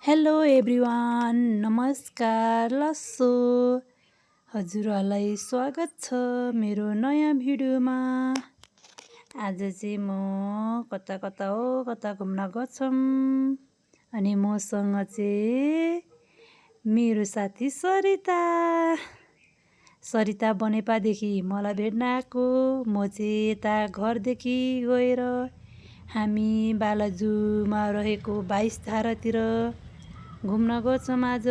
Hello everyone, नमस्कार लस्सो। हजुरहरूलाई स्वागत छ मेरो नयाँ भिडियोमा। आज चाहिँ म कता घुम्न गछौँ अनि मसँग चाहिँ मेरो साथी सरिता बनेपादेखि मलाई भेट्न आएको। म चाहिँ यता घरदेखि गएर हामी बालाजुमा रहेको 22 धारातिर घुम्न गछौँ आज।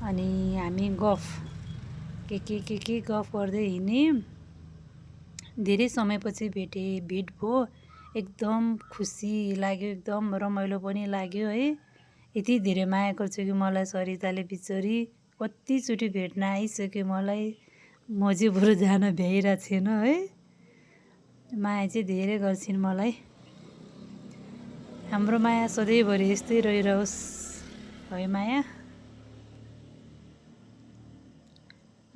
अनि हामी गफ के गफ गर्दै हिँड्यौँ। धेरै समयपछि भेट भयो। एकदम खुसी लाग्यो, एकदम रमाइलो पनि लाग्यो है। यति धेरै माया गर्छु कि मलाई सरिताले बिचरी कतिचोटि भेट्न आइसक्यो मलाई। म चाहिँ बरु जान भ्याइरहेको छैन है। माया चाहिँ धेरै गर्छिन् मलाई। हाम्रो माया सधैँभरि यस्तै रहिरहोस् है माया।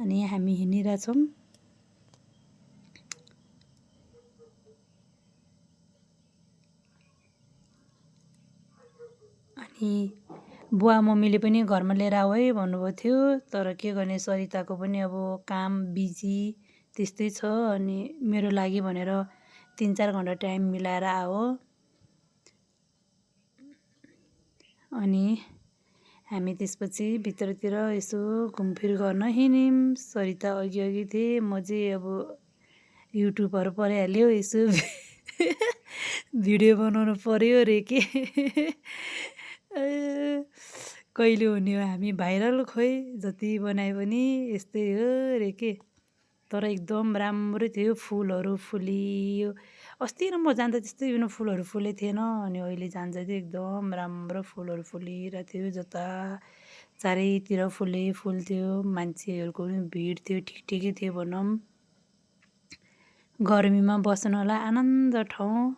अनि हामी हिँडिरहेछौँ। अनि बुवा मम्मीले पनि घरमा लिएर आऊ है भन्नुभएको थियो। तर के गर्ने, सरिताको पनि अब काम बिजी त्यस्तै छ। अनि मेरो लागि भनेर 3-4 घन्टा टाइम मिलाएर आयो। अनि हामी त्यसपछि भित्रतिर यसो घुमफिर गर्न हिँड्यौँ। सरिता अघि थिए, म चाहिँ अब युट्युबहरू परिहाल्यो, यसो भिडियो बनाउनु पर्यो रे के। कहिले हुने हो हामी भाइरल, खोइ जति बनाए पनि यस्तै हो रे के। तर एकदम राम्रो थियो, फुलहरू फुलियो। अस्ति न म जाँदा त्यस्तै फुलहरू फुलेको थिएन। अनि अहिले जान्छ चाहिँ एकदम राम्रो फुलहरू फुलिरहेको थियो। जता चारैतिर फुल थियो। मान्छेहरूको पनि भिड थियो, ठिकै थियो भनौँ। गर्मीमा बस्नलाई आनन्द ठाउँ।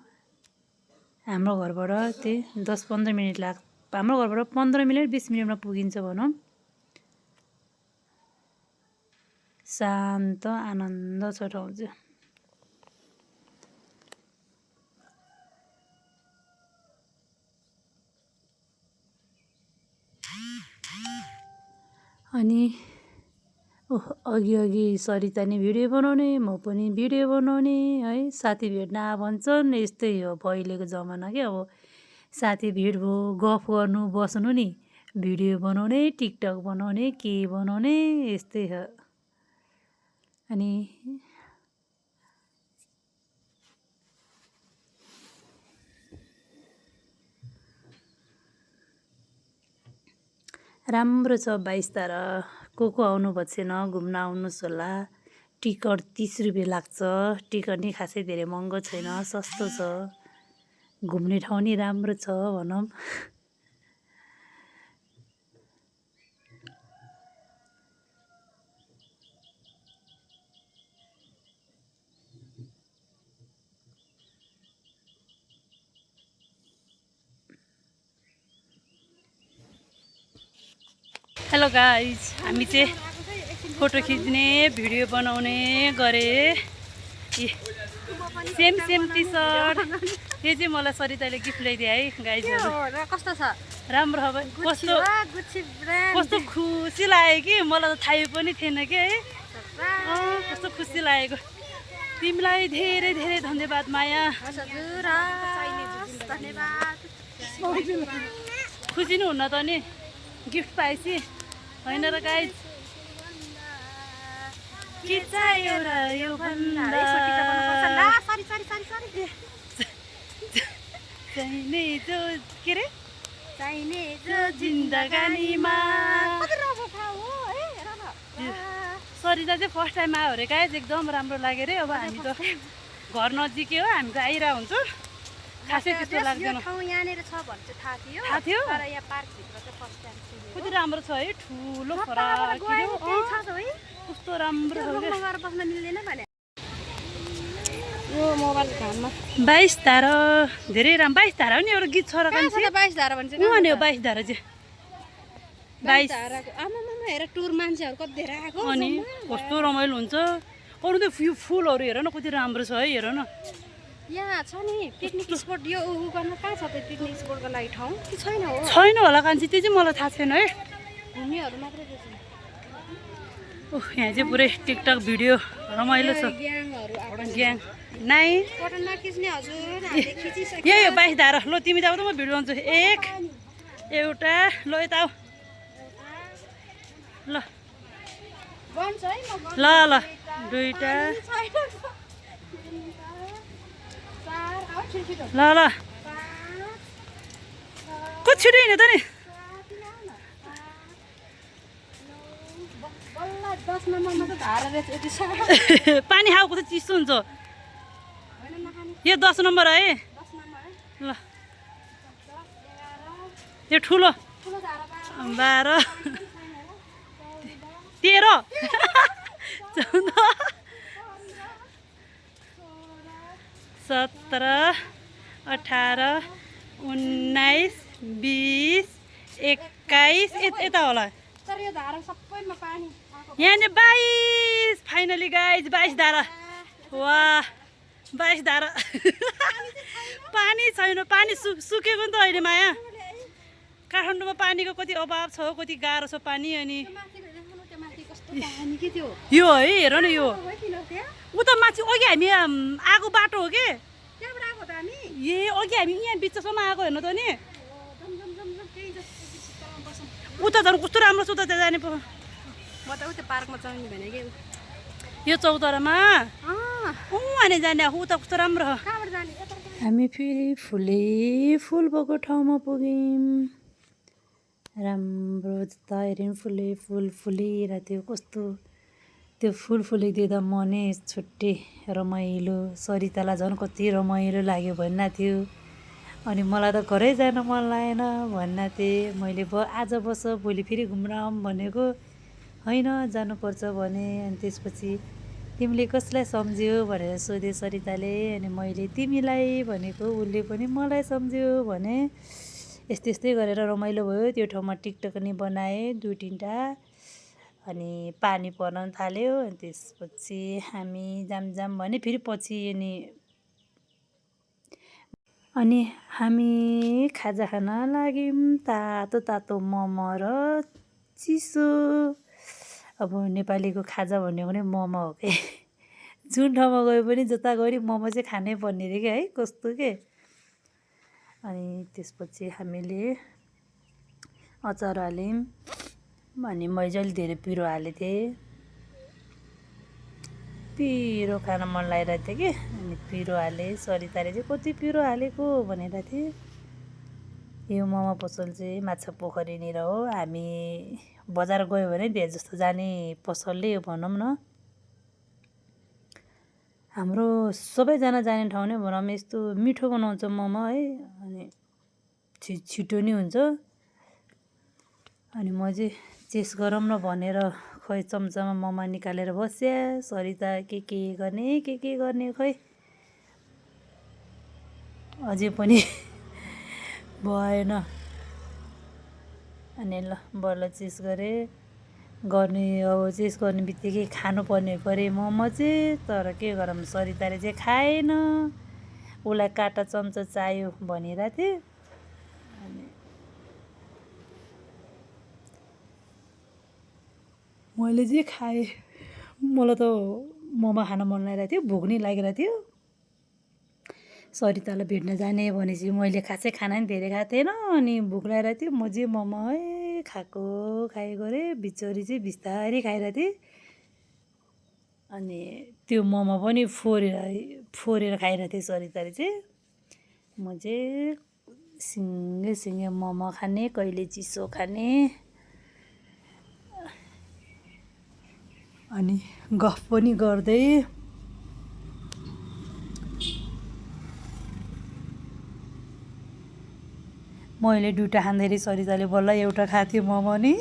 हाम्रो घरबाट त्यही 10-15 मिनट हाम्रो घरबाट 15 मिनट 20 मिनटमा पुगिन्छ भनौँ। शान्त आनन्द छ ठाउँ चाहिँ। अनि अघि सरिता नि भिडियो बनाउने, म पनि भिडियो बनाउने है। साथी भेट्न आ भन्छन्, यस्तै हो अहिलेको जमाना के। अब साथी भेट भयो, गफ गर्नु बस्नु नि, भिडियो बनाउने, टिकटक बनाउने, के बनाउने, यस्तै हो। अनि राम्रो छ 22 धारा। को आउनु भएको छैन, घुम्न आउनुहोस् होला। टिकट 30 रुपियाँ लाग्छ। टिकट नि खासै धेरै महँगो छैन, सस्तो छ। घुम्ने ठाउँ नि राम्रो छ भनौँ। हेलो गाइज, हामी चाहिँ फोटो खिच्ने, भिडियो बनाउने गरे। Same T shirt. यो चाहिँ मलाई सरिताले गिफ्ट ल्याइदिए है गाइजहरू। कस्तो छ? राम्रो हो। कस्तो खुसी लाग्यो कि मलाई त थाहै पनि थिएन कि है। कस्तो खुसी लागेको। तिमीलाई धेरै धेरै धन्यवाद माया। खुसी नै हुन त नि गिफ्ट पाएपछि, होइन र गाइज? के चाहियो र यो भन्दा चाहिने जो के रे, चाहिने जो जिन्दगानीमा। सरिता चाहिँ फर्स्ट टाइम आयो अरे गाइज, एकदम राम्रो लाग्यो अरे। अब हामी त घर नजिकै हो, हामी त आइरहेको हुन्छौँ। खासै त्यस्तो लाग्दैन। यहाँनिर छ भन्ने चाहिँ थाहा थियो, तर यहाँ पार्कभित्र चाहिँ फर्स्ट टाइम सुनेको। कति राम्रो छ है, ठुलो खरा कस्तो राम्रो छ। बस्न मिल्दैन भने यो मोबाइल घाममा 22 धारा धेरै राम्रो। 22 धारा हो नि, एउटा गीत छ र कान्छी। 22 धारा भन्छ नि 22 धारा चाहिँ 22 धाराको आमामा हेर टुर मान्छेहरू कति धेरै आएको। अनि कस्तो रमाइलो हुन्छ। अरू त यो फुलहरू हेर न कति राम्रो छ है, हेर न। यहाँ छ नि पिकनिक स्पट यो उ गर्न कहाँ छ त पिकनिक स्पटको लागि ठाउँ कि छैन हो छैन होला कान्छी त्यो चाहिँ मलाई थाहा छैन है घुम्नेहरू मात्रै रहेछ ओह यहाँ चाहिँ पुरै टिकटक भिडियो रमाइलो छ ग्याङहरू आएको ग्याङ नाइ फोटो नखिच्ने हजुर हामीले खिचिसक्यो यही हो 22 धारा ल तिमी त आऊ त म भिडियो बनाउँछु एक एउटा ल यता आऊ ल बन्छ है म ल ल दुईटा ल ल को छिटो हिँड्यो त नि पानी खाएको त चिसो हुन्छ यो 10 नम्बर है ल यो ठुलो 12 13 14 17 18 19 20 21 यता होला तर यो धारा सबैमा पानी यहाँ 22 फाइनली गाइज 22 धारा वाह 22 धारा पानी छैन पानी सुकेको नि त अहिले माया काठमाडौँमा पानीको कति अभाव छ कति गाह्रो छ पानी अनि यो है हेर न यो उता माथि अघि हामी आएको बाटो हो कि ए अघि हामी यहाँ बिचसम्म आएको हेर्नु त नि उता झन् कस्तो राम्रो छ उता जाने पो म त उता पार्कमा जाने भने के यो चौतारामा अनि जाने उता कस्तो राम्रो छ कहाँबाट जाने हामी फेरि फुल भएको ठाउँमा पुग्यौँ राम्रो जता हेऱ्यौँ फुल फुलिरहेको थियो कस्तो त्यो फुल फुलिदिँदा मनै छुट्टै रमाइलो सरितालाई झन् कति रमाइलो लाग्यो भन्न थियो अनि मलाई त घरै जान मन लागेन भन्न थिएँ मैले आज बस भोलि फेरि घुम्न आऊँ भनेको होइन जानुपर्छ भने अनि त्यसपछि तिमीले कसलाई सम्झ्यौ भनेर सोधे सरिताले अनि मैले तिमीलाई भनेको उसले पनि मलाई सम्झ्यो भने यस्तै गरेर रमाइलो भयो त्यो ठाउँमा टिकटक नि बनाएँ 2-3टा अनि पानी पर्न थाल्यो अनि त्यसपछि हामी जाम भने फेरि पछि अनि हामी खाजा खान लाग्यौँ तातो मोमो र चिसो अब नेपालीको खाजा भनेको नै मोमो हो के जुन ठाउँमा गए पनि जता गयो नि मोमो चाहिँ खानै पर्ने रे क्या है कस्तो के अनि त्यसपछि हामीले अचार हाल्यौँ अनि मैले अलि धेरै पिरो हालेको थिएँ पिरो खान मन लागिरहेको थियो कि अनि पिरो हालेँ सरिताले चाहिँ कति पिरो हालेको भनेर थिएँ यो मोमो पसल चाहिँ माछा पोखरीनिर हो हामी बजार गयो भने धेरै जस्तो जाने पसलले हो भनौँ न हाम्रो सबैजना जाने ठाउँ नै भनौँ यस्तो मिठो बनाउँछ मोमो है अनि छिटो नि हुन्छ अनि म चाहिँ चेस गरौँ न भनेर खै चम्चामा मोमो निकालेर बस्या सरिता के गर्ने खै अझै पनि भएन अनि ल बल्ल चिज गरेँ गर्ने अब चिज गर्ने बित्तिकै खानुपर्ने परे मोमो चाहिँ तर के गरौँ सरिताले चाहिँ खाएन उसलाई काँटा चम्चा चाहियो भनिरहेको थिएँ अनि मैले चाहिँ खाएँ मलाई त मोमो खान मन लागिरहेको थियो भोक नि लागिरहेको थियो सरितालाई भेट्न जाने भनेपछि मैले खासै खाना नि धेरै खाएको थिएन अनि भोक लागिरहेको थियो म चाहिँ मोमो है खाएँ गरेँ बिचरी चाहिँ बिस्तारै खाइरहेको थिएँ अनि त्यो मोमो पनि फोरेर खाइरहेको थिएँ सरिताले चाहिँ म चाहिँ सिङ्गै मोमो खाने कहिले चिसो खाने अनि गफ पनि गर्दै मैले 2टा खाँदाखेरि सरिताले बल्ल एउटा खाएको थियो मोमो नि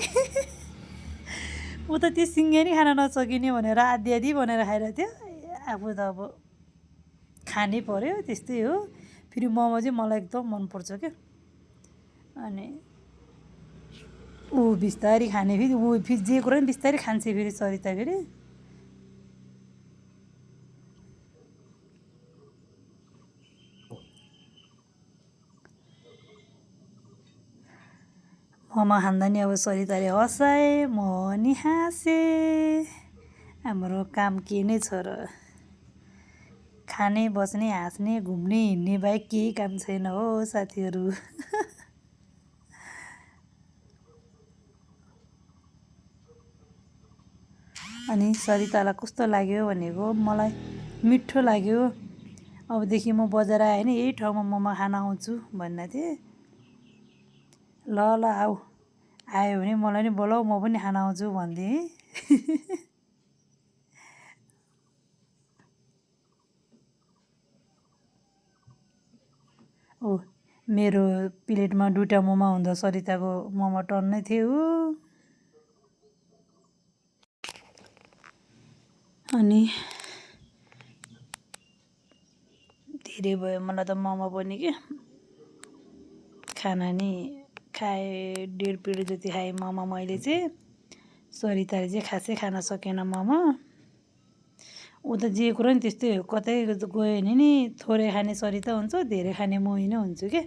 ऊ त त्यो सिङ्गे नि खान नसकिने भनेर आधी भनेर खाइरहेको थियो आफू त अब खानै पर्यो त्यस्तै हो फेरि मोमो चाहिँ मलाई एकदम मनपर्छ क्या अनि ऊ बिस्तारै खाने फेरि ऊ फेरि जे कुरा पनि बिस्तारै खान्छ फेरि सरिता फेरि मोमो खाँदा नि अब सरिताले हँसाए म नि हाँसेँ। हाम्रो काम के नै छ र, खाने बस्ने हाँस्ने घुम्ने हिँड्ने बाहेक केही काम छैन हो साथीहरू। अनि सरितालाई कस्तो लाग्यो भनेको मलाई मिठो लाग्यो। अबदेखि म बजार आएँ भने यही ठाउँमा मोमो खान आउँछु भन्दै थिएँ। ल ल आऊ, आयो भने मलाई नि बोलाऊ म पनि खान आउँछु भनिदिएँ। ओ मेरो प्लेटमा 2टा मोमो हुँदा सरिताको मोमो टन्नै थियो। अनि धेरै भयो मलाई त मोमो पनि के खाना नि खाएँ, 1.5 प्लेट जति खाएँ मोमो मैले चाहिँ। सरिताले चाहिँ खासै खान सकेन मोमो। ऊ त जे कुरा नि त्यस्तै हो, कतै गयो भने नि थोरै खाने सरिता हुन्छ, धेरै खाने म नै हुन्छु के।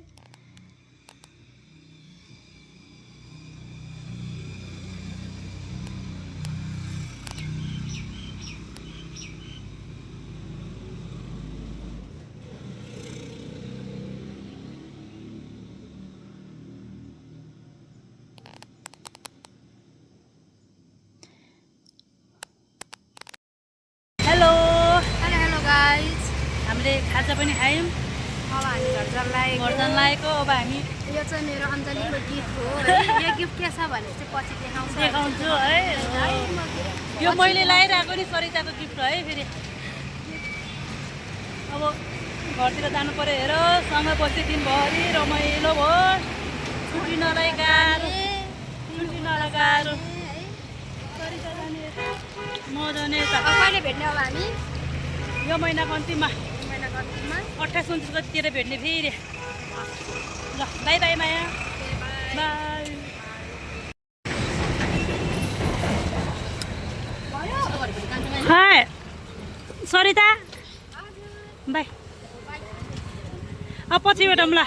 हेलो हेलो गाइज, हामीले खाजा पनि खायौँ, अब हामी घर लागेको। अब हामी यो चाहिँ मेरो अञ्जलीको गिफ्ट हो है। यो गिफ्ट के छ भने चाहिँ पछि देखाउँछु है। यो मैले लगाइरहेको नि सरिताको गिफ्ट है। फेरि अब घरतिर जानु पऱ्यो हेर, सँगै बस्दै दिनभरि रमाइलो भयो। छुट्टी नलाई गाह्रो, सरिता जाने यता, म जाने यता। कहिले भेट्ने अब हामी? यो महिनाको अन्तिममा महिनाको अन्तिममा 28 29 गतितिर भेट्ने फेरि। ल by by Maya, by. Hi Sarita, by. अब पछि भेटौँ ल।